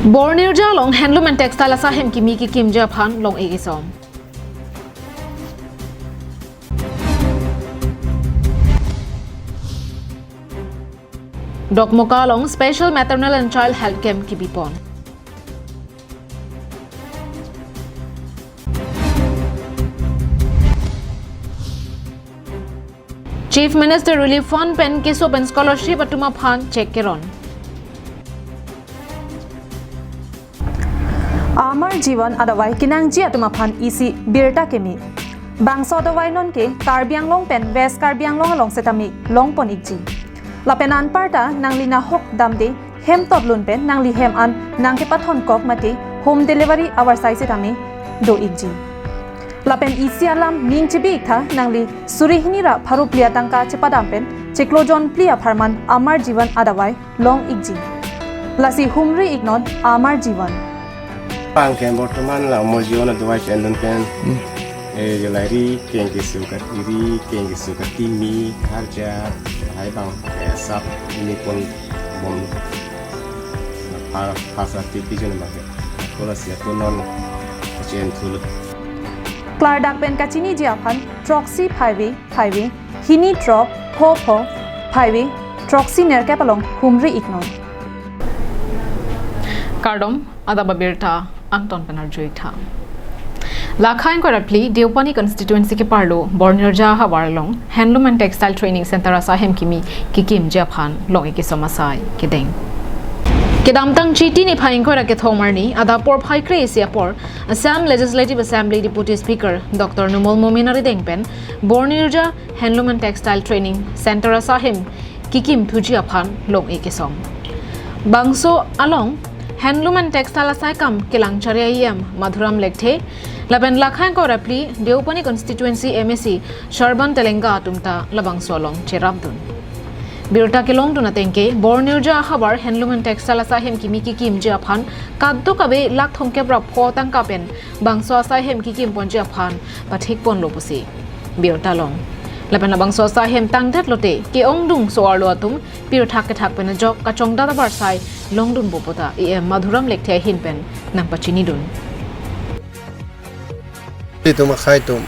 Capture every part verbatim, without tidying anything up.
Bornirja along Handloom and Textile asai ahem kimi kekimji aphan long-ik isom. Dokmoka along Special Maternal and Child Health Camp kebipon. Chief Minister Relief Fund pen keso pen scholarship atum aphan cheque keron. Amar Jeevan adavai kenangji atum aphan isi birta keme. Bangso adavai nonke Karbi Anglong pen West Karbi Anglong along setame longpon-ikji. Lapen anparta nangli nahok damde hem totlun pen nangli hem an nangkepathon kok mate home delivery avarsai setame do-ikji. Lapen isi alam ning chebi-iktha, nangli suri hini ra pharo phli atangka chepadam pen chiklo jon phli apharman Amar Jeevan adavai long-ikji. Lasi humri iknon Amar Jeevan. Pangke bortoman la Amar Jeevan adavai pen non pen. Hmm. Eh, jolai ri keng keso katiri, keng keso katimi, harja, hai bang, eh, sap ini pon bom. Pha-, phasa ti pijon bang. Kola sia konon chen thulu. Klardak pen kachiniji aphan throksi phaive phaive, hini throk pho pho phaive, throksi nerkep along humri iknon. Kardom, adap abirta angton pen arju-iktha. Lakha ingkoi ra phli Deopani constituency keparlo Bornirja ahavar along Handloom and Textile Training Center asai ahem kimi kekimji aphan long-ik isom asai kedeng. Kedamtang Chiti niphai ingkoi ra kethom arni adap porphai kre-isi apor Assam Legislative Assembly Deputy Speaker Doctor Numal Momin arideng pen Bornirja Handloom and Textile Training Center asai ahem kekim thuji aphan long-ik isom. Bangso along Handloom and Textile asai kam kelang chari E M Madhuram Lekthe lapen lakha ingkoi ra phli Deopani constituency M A C Sarban Telenga atum ta labangso along cherapdun. Birta kelongdun atengke Bornirja ahavar Handloom and Textile asai ahem kimi kekimji aphan kadokave lakh thomkep ra pho tangka pen bangso asai ahem kekimponji aphan pathikponlo pusi birta long. Lapen labangso asai ahem tangdet lote ke-ongdung so-arlo atum pirthak kethak pen ajok kachongdat avarsai longdunpo pu ta E M Madhuram Lekthe ahin pen nangpachinidun. Ilitum akhei atum,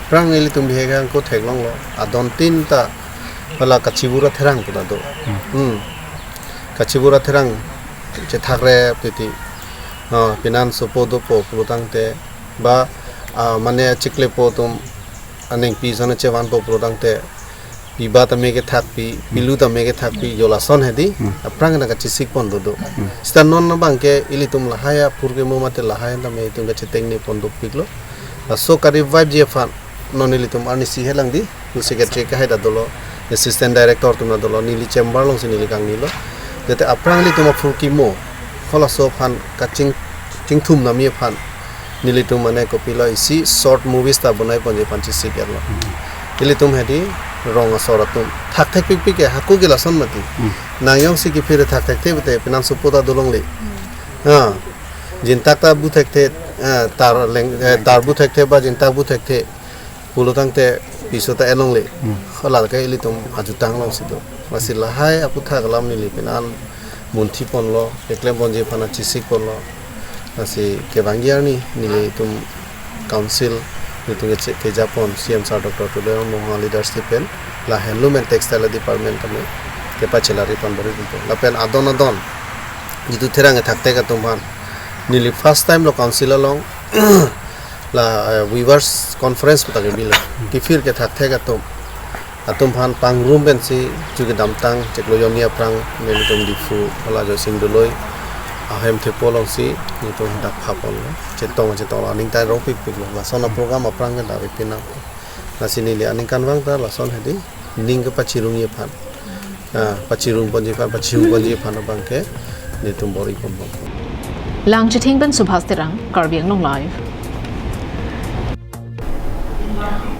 aphrang ilitum bihek angko theklonglo, adon tin ta hala kachibura therang pu ta do. Hmm. Hmm. Kachibura therang chethak re piti. Ah, pinan sopo dopo pulotangte ba, ah, mane achiklepo atum anengpi ason chevanpo pulotangte piba tame kethakpi, pilu tame kethakpi, jo lason hedi, Hmm. aphrang na kachisikpon dodo. Hmm. Sita non abangke ilitum lahai aphurkimo mate lahai tame itum kachitengnepon dopiklo. Laso ka-revive ji aphan, non ilitum arnisi helang di, secretary kahai ta dolo, assistant director atum ta dolo, neli chamber alongsi neli kangnilo. Jate aphrang ilitum aphurkimo, halaso aphan kaching, chingthum nami aphan. Nelitum mane kopilo isi short movies ta bonaiponji aphan chesik-etlo. Hmm. Ilitum hedi rong asor atum. Thakthek pikpik ke hako ke lason mati. Hmm. Nang jongsi kephir thakthekthe pute pinan sopo ta dolongle. Hmm. Ha. Jintak ta buthekthe, eh, tar leng, eh, tar buthekthe ba jintak buthekthe. Pulotangte piso ta enongle. Hmm. Hala ke ilitum ajutang alongsi do. Lasi lahai aputhak alam neli pinan munthi ponlo, keklem ponji aphan chesik ponlo. Lasi kevangji arni nelitum council, nelitum keche-, kejapon C M sir Doctor Tuliram Ronghang leadership pen, la handloom and textile department kami kepachelari pon bor-ipo. Lapen adon adon, jitu therang kethakthek atum aphan. Neli first time lo council along, la, eh, weavers conference pu ta kebilo. Kephir kethakthek atum. Atum aphan pangrum pensi ju kedamtang chiklo jon hini aphrang nelitum Diphu hala Joysing Doloi ahem thepo alongsi nelitum dak phaponlo. Chetong chetong aningta ropikpiklo. Lason aprogram aphrang ke dari pinang. Lasi neli aningkanvang ta lason hedi ning kepachirungji aphan. Ah, pachirungponji aphan, pachirungponji aphan abangke nelitum bor-iponbom. Langchithing pen Subhas Terang, Karbi Anglong Live.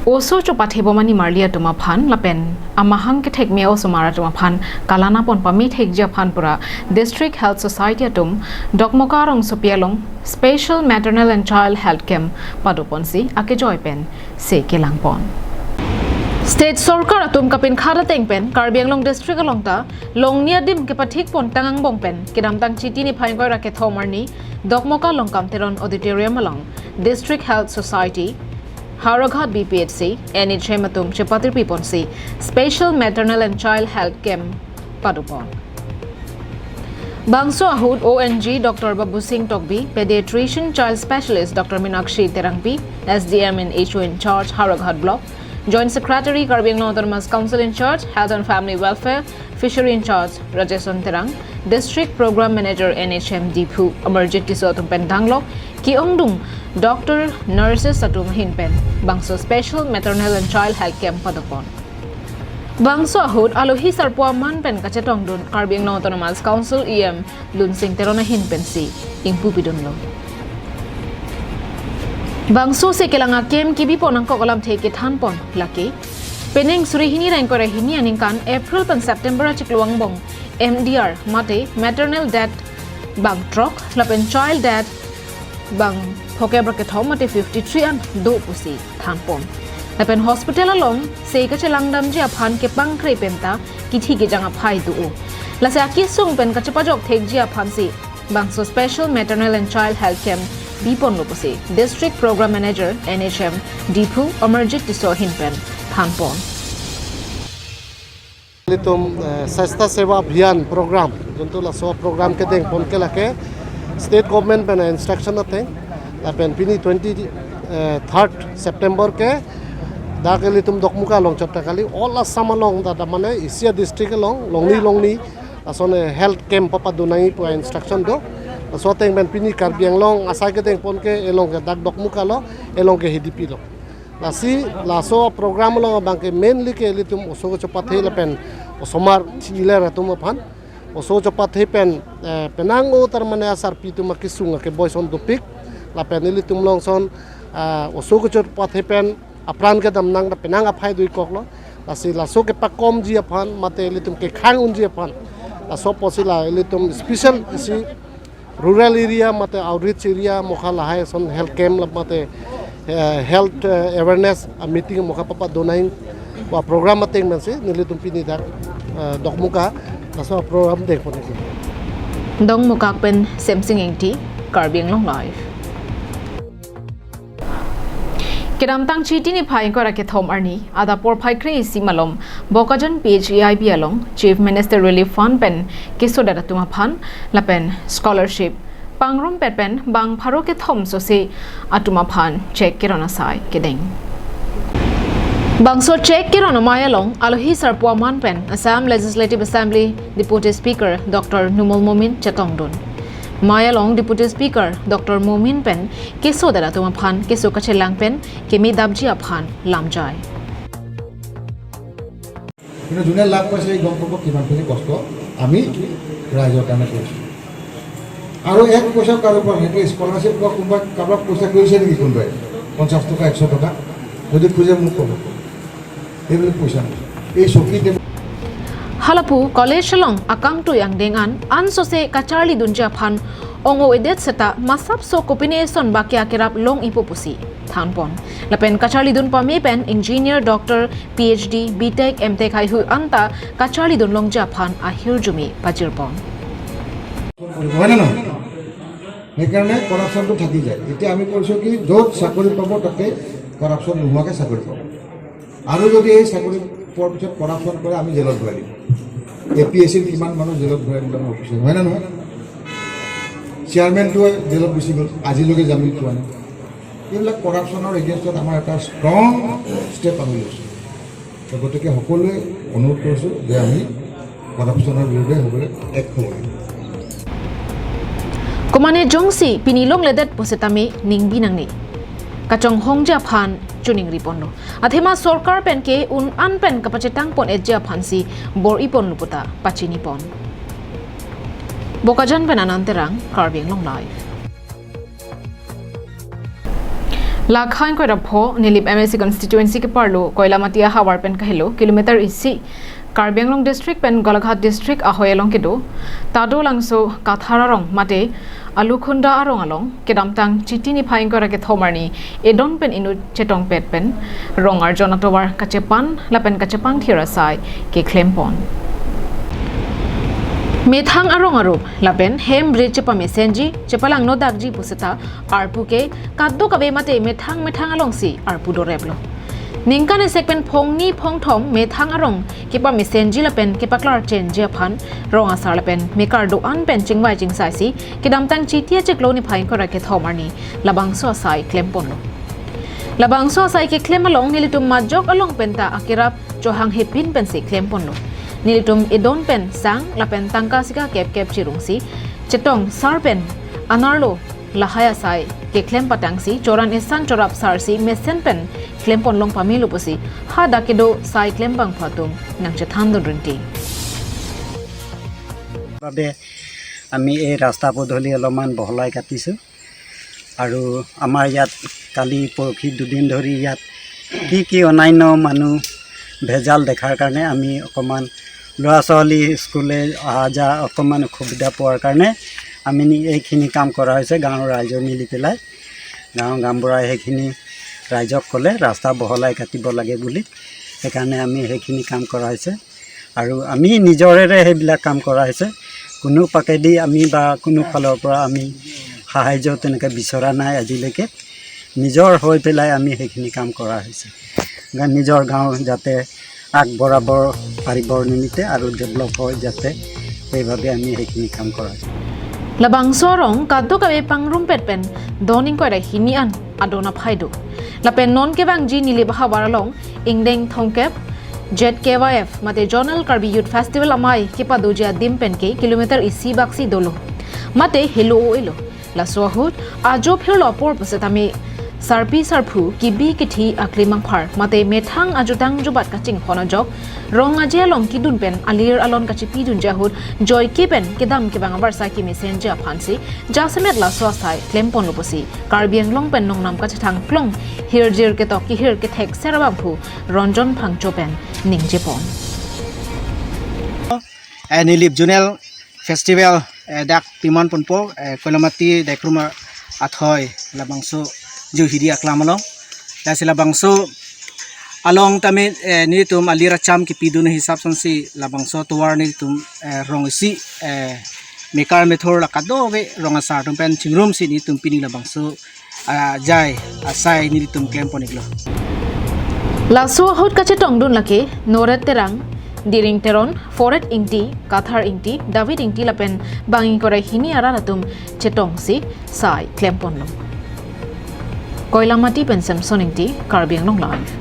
Oso chopathebom animarli atum aphan lapen amahang kethekme osomar atum aphan kalanapon pamethekji aphan pura District Health Society atum Dokmoka rongsopi along Special Maternal and Child Health Camp padoponsi akejoi pen se kelangpon. State sorkar atum kapinkhat ateng pen Karbi Anglong district along ta longni adim kepathik pon tang angbong pen kedamtang Chiti niphai ingkoi ra kethom arni Dokmoka Longkam Teron Auditorium along District Health Society, Howraghat B P H C, N H M atum chepatirpi ponsi Special Maternal and Child Health Camp padopon. Bangso ahut O N G Doctor Babu Singh Tokbi, Pediatrician Child Specialist Doctor Minakshi Terangpi, S D M and H O in charge Howraghat Block, Joint Secretary Karbi Anglong Autonomous Council in charge Health and Family Welfare, Fishery in charge Rajeson Terang, District Program Manager N H M Diphu Amarjit Tisso atum pen danglok ke-ongdung doctor, nurses atum ahin pen bangso Special Maternal and Child Health Camp padopon. Bangso ahut alohi sarpo aman pen kachetongdun Karbi Anglong Autonomous Council E M Lunsing Teron ahin pensi ingpu pidunlo. Bangso si kelang a-camp kebipon angkok alamthe kethanpon lake penang suri hini ra ingkoi ra hini aningkan April pen September achiklo angbong M D R mate maternal death bang throk lapen child death bang phokep ra kethom mate fifty three an do pusi thanpon. Lapen hospital along sei kachelangdamji aphan kepangkre penta kithi kejang aphai do-o. Lasi akesung pen kachepajok thekji aphansi bangso Special Maternal and Child Health Camp biponlo pusi District Program Manager N H M Diphu Amarjit Tisso ahin pen thanpon. Ilitum, eh, Swachhata Seva Abhiyan program, juntu laso program kedengpon ke lake state government pen instruction ateng, lapen pini twenty, eh, third September ke dak ilitum Dokmoka along chot ta kali, all Assam along ta, ta mane isi a-district along longni longni lason health camp papadun nangji pu instruction do. Laso ateng pen pini Karbi Anglong asai kedengpon ke elong ke dak Dokmoka lo, elong ke Hidipi lo. Lasi laso program along abang ke mainly ke ilitum oso kechepathe lapen osomar chiler atum aphan. Oso kechepathe pen, eh, penang o tar mane asarpi atum akesung akeboi ason dopik. Lapen ilitum along ason, ah, oso kechepathe pen apran kedam nang ta penang aphai do-ik koklo. Lasi laso kepakomji aphan mate ilitum kekhang unji aphan, laso apotsi la ilitum special isi rural area mate outreach area mokha lahai ason health camp la mate, eh, health, eh, awareness a-meeting mokha papadun nangji pu program ateng pensi nelitum pini dak, eh, Dokmoka laso program dengpon nangji. Dokmoka pen Semsing Ingti, Karbi Anglong Live. Kedamtang Chiti niphai ingkoi ra kethom arni adap porphai kre-isi malom Bokajan P H E I B along Chief Minister Relief Fund pen kesodet atum aphan lapen scholarship pangrumpet pen bang pharo kethom sose atum aphan cheque keron asai kedeng. Bangso cheque keron amei along alohi sarpo aman pen Assam Legislative Assembly Deputy Speaker Doctor Numal Momin chetongdun. Mei along Deputy Speaker Doctor Momin pen kesodet atum aphan keso kachelang pen kemedapji aphan lamjai. কিন্তু যোনে লাভ পাইছে, সি গম পাব কিমানখিনি কষ্ট আমি ৰাইজৰ কাৰণে কৰিছোঁ। আৰু এক পইচাও কাৰো পৰা নাই। এইটো স্কলাৰশ্বিপ বা কোনোবা কাৰোবাক পইচা কৰিছে নেকি কোনোবাই? পঞ্চাছ টকা, এশ টকা যদি খোজে, মোক ক'ব। এইবিলাক পইচা নাই। এই চকী table Halapu college along akangtui angdeng an ansose kacharlidunji aphan ong-o-edet seta masapso kopine eson baki akerap long-ipo pusi thanpon. Lapen kacharlidun pame pen engineer, doctor, P H D, B Tech, M Tech haihui anta kacharlidun longji aphan ahirjume pajirpon. হয় নে নহয়? সেইকাৰণে কৰাপশ্যনটো থাকি যায়। এতিয়া আমি কৈছোঁ কি, য'ত চাকৰি পাব তাতে কৰাপশ্যন নোহোৱাকৈ চাকৰি পাব। আৰু যদি এই চাকৰি পোৱাৰ পিছত কৰাপশ্যন কৰে, আমি জেলত ভৰাই দিম। এ পি এছ চিৰ কিমান মানুহ জেলত ভৰাই দিলে আমাৰ অফিচাৰ, হয় নে নহয়? চেয়াৰমেনটোৱে জেলত গুচি গ'ল, আজিলৈকে জামিন পোৱা নাই। এইবিলাক কৰাপশ্যনৰ এগেইনষ্টত আমাৰ এটা ষ্ট্ৰং ষ্টেপ আমি লৈছোঁ। তো গতিকে সকলোৱে অনুৰোধ কৰিছোঁ যে আমি কৰাপশ্যনৰ বিৰুদ্ধে হ'বলৈ এক হ'ব লাগে। Komane jongsi pini longledet pusitame ningbi nangne. Kachonghongji aphan choningri ponlo. Athema sorkar pen ke un an pen kapachetang pon-etji aphansi bor-i ponlo puta pachini pon. Bokajan pen Anand Terang, Karbi Anglong Live. Lake ingkoi ra pho Nilip M A C constituency keparlo Koilamati ahavar pen kahelo kilometer isi Karbi Anglong district pen Golaghat district ahoi along kedo Tadolangso Kathar arong mate Alukhunda arong along kedamtang Chiti niphai ingkoi ra kethom arni edon pen inut chetongpet pen rong arjon atovar kachepan lapen kachepangthir asai keklempon. Methang arong arup lapen hem bridge chepamesenji, chepalangno dakji pusita arpu ke kadokave mate methang methang alongsi arpu doreplo. Ningkan esek pen phongni phongthom methang arong kepamesenji lapen kepaklarchenji aphan rong asar lapen mekar do-an pen chingvai chingsaisi kedamtang Chiti achiklo niphai ingkoi ra kethom arni labangso asai klemponlo. Labangso asai keklem along nelitum majok along penta akerap chohang hepin pensi klemponlo. Nelitum edon pen sang lapen tangka sika kep kep chirungsi chetong sar pen anerlo lahai asai keklem patangsi choran esan chorap sarsi mesen pen klempon long pamelo pusi hadak kedo sai klembangphu atum nangchethandun rinti. বাবে আমি এই ৰাস্তা পদূলি অলপমান বহলাই কাটিছোঁ। আৰু আমাৰ ইয়াত কালি পৰহি দুদিন ধৰি ইয়াত কি কি অন্যান্য মানুহ ভেজাল দেখাৰ কাৰণে আমি অকণমান ল'ৰা ছোৱালী স্কুললৈ অহা যোৱা অকণমান অসুবিধা পোৱাৰ কাৰণে আমি নি- এইখিনি কাম কৰা হৈছে গাঁৱৰ ৰাইজে মিলি পেলাই। গাঁৱৰ গাঁওবুঢ়াই সেইখিনি ৰাইজক ক'লে ৰাস্তা বহলাই কাটিব লাগে বুলি, সেইকাৰণে আমি সেইখিনি কাম কৰা হৈছে। আৰু আমি নিজৰেৰে সেইবিলাক কাম কৰা হৈছে। কোনো পাকেদি আমি বা কোনো ফালৰ পৰা আমি সাহায্য তেনেকৈ বিচৰা নাই আজিলৈকে। নিজৰ হৈ পেলাই আমি সেইখিনি কাম কৰা হৈছে। গা- নিজৰ গাঁও যাতে আগবঢ়াব পাৰিবৰ নিমিত্তে আৰু ডেভেলপ হয় যাতে, সেইভাৱে আমি সেইখিনি কাম কৰা হৈছে। Labangso arong kadokave pangrumpet pen don ingkoi ra hini an adon aphai do. Lapen non kevangji Nilip ahavar along ingdeng thomkep Z K Y F mate Zonal Karbi Youth Festival amei kepadoji adim pen ke kilometer isi baksi dolo. Mate helo o-elo. Laso ahut ajo phirlo apor pusitame sarpi sarphu kibi kithi akli mangphar mate methang ajutang jubat kachinghon ajok rong aje along kidun pen alir alon kachipidunji ahut joike pen kedam kevang abarsa kemesenji aphansi jasemet laso asai klemponlo pusi Karbi Anglong pen nongnam kachethang klong hirjir ketok kehir kethek ser abangphu Ronjon Phangcho pen ningjepon. Eh, Nilip Zonal Festival, eh, dak piman ponpo, eh, Koilamati Daikruma athoi labangso Johiri aklam along. Lasi labangso along tame, eh, nelitum alir acham kipidun hisap sonsi labangso tovar nelitum, eh, rong isi, eh, mekar methor la kadokave rong asar atum pen chingrumsi nelitum pini labangso, ah, jai asai nelitum klemponiklo. Laso ahut kachetongdun lake Noret Terang, Diring Teron, Foret Ingti, Kathar Ingti, David Ingti lapen bang ingkoi ra hini arat atum chetongsi sai klemponlo. Koilamati pen Samson Ingti, Karbi Anglong Live.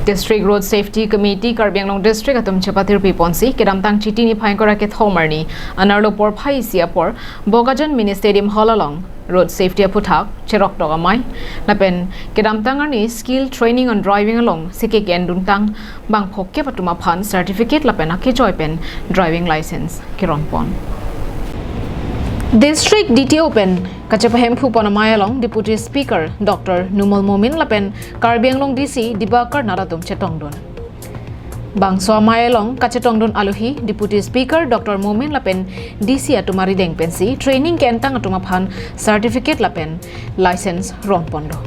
District Road Safety Committee Karbi Anglong District atum chepatirpi ponsi kedamtang Chiti niphai ingkoi ra kethom arni anerlo porphai isi apor Bokajan Mini Stadium Hall along Road Safety aphuthak cheroktok amei lapen kedamtang arni Skill Training on Driving along sike kenduntang bang phokep atum aphan certificate lapen akechoi pen driving license keronpon. District D T O pen kachepahemphu pon amei along Deputy Speaker Doctor Numal Momin lapen Karbi Anglong D C Dibakar Nath atum chetongdun. Bangso amei along kachetongdun alohi Deputy Speaker Doctor Momin lapen D C atum arideng pensi training ke-entang atum aphan certificate lapen license ronponlo.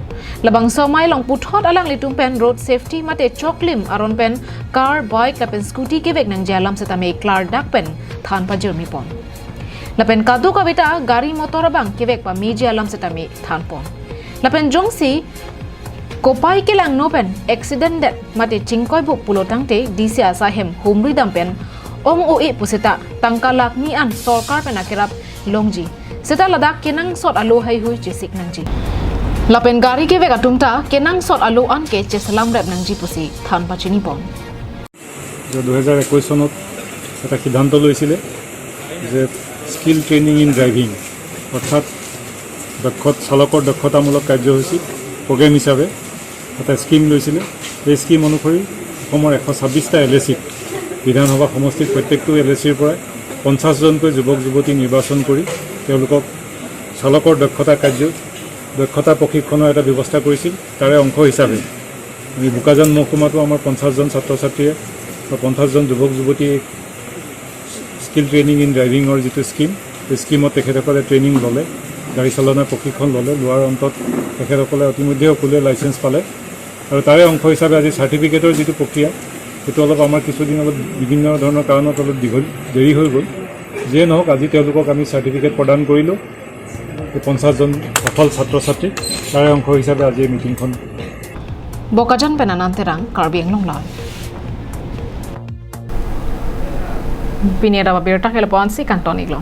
Labangso amei along puthot alanglitum pen road safety mate choklim aron pen car, bike lapen scooty kevek nangji alam setame klardak pen than pajirmipon. Lapen kadokave ta gari motor abang kevek pameji alam setame thanpon. Lapen jongsi kopai kelangno pen accident det mate chingkoibup pulo tangte D C asai hem humri dam pen ong o-e pusita tangka lakh ni an sorkar pen akerap longji. Seta ladak kenangsot alo heihui chesik nangji. Lapen gari kevek atum ta kenangsot alo an ke cheselam rep nangji pusi than pachinipon. যে দুহেজাৰ একৈছ চনত এটা সিদ্ধান্ত লৈছিলে যে skill training in driving, অৰ্থাৎ দক্ষ চালকৰ দক্ষতামূলক কাৰ্যসূচী প্ৰগ্ৰেম হিচাপে এটা স্কিম লৈছিলে। এই স্কিম অনুসৰি অসমৰ এশ ছাব্বিছটা এল এ চিত বিধানসভা সমষ্টিত প্ৰত্যেকটো এল এ চিৰ পৰাই পঞ্চাছজনকৈ যুৱক যুৱতী নিৰ্বাচন কৰি তেওঁলোকক চালকৰ দক্ষতা কাৰ্য দক্ষতা প্ৰশিক্ষণৰ এটা ব্যৱস্থা কৰিছিল। তাৰে অংশ হিচাপে আমি বোকাজান মহকুমাতো আমাৰ পঞ্চাছজন ছাত্ৰ ছাত্ৰীয়ে বা পঞ্চাছজন যুৱক যুৱতীয়ে স্কিল ট্ৰেইনিং ইন ড্ৰাইভিঙৰ যিটো স্কিম, সেই স্কিমত তেখেতসকলে ট্ৰেইনিং ল'লে, গাড়ী চালনাৰ প্ৰশিক্ষণ ল'লে। লোৱাৰ অন্তত তেখেতসকলে ইতিমধ্যে সকলোৱে লাইচেন্স পালে আৰু তাৰে অংশ হিচাপে আজি চাৰ্টিফিকেটৰ যিটো প্ৰক্ৰিয়া, সেইটো অলপ আমাৰ কিছুদিন অলপ বিভিন্ন ধৰণৰ কাৰণত অলপ দীঘল, দেৰি হৈ গ'ল। যিয়ে নহওক, আজি তেওঁলোকক আমি চাৰ্টিফিকেট প্ৰদান কৰিলোঁ। এই পঞ্চাছজন সফল ছাত্ৰ ছাত্ৰীক তাৰে অংশ হিচাপে আজি এই মিটিংখন Bokajan pen Anand Terang, Karbi Anglong Live. Pini ada birta ke lapu-an si kangton iklo.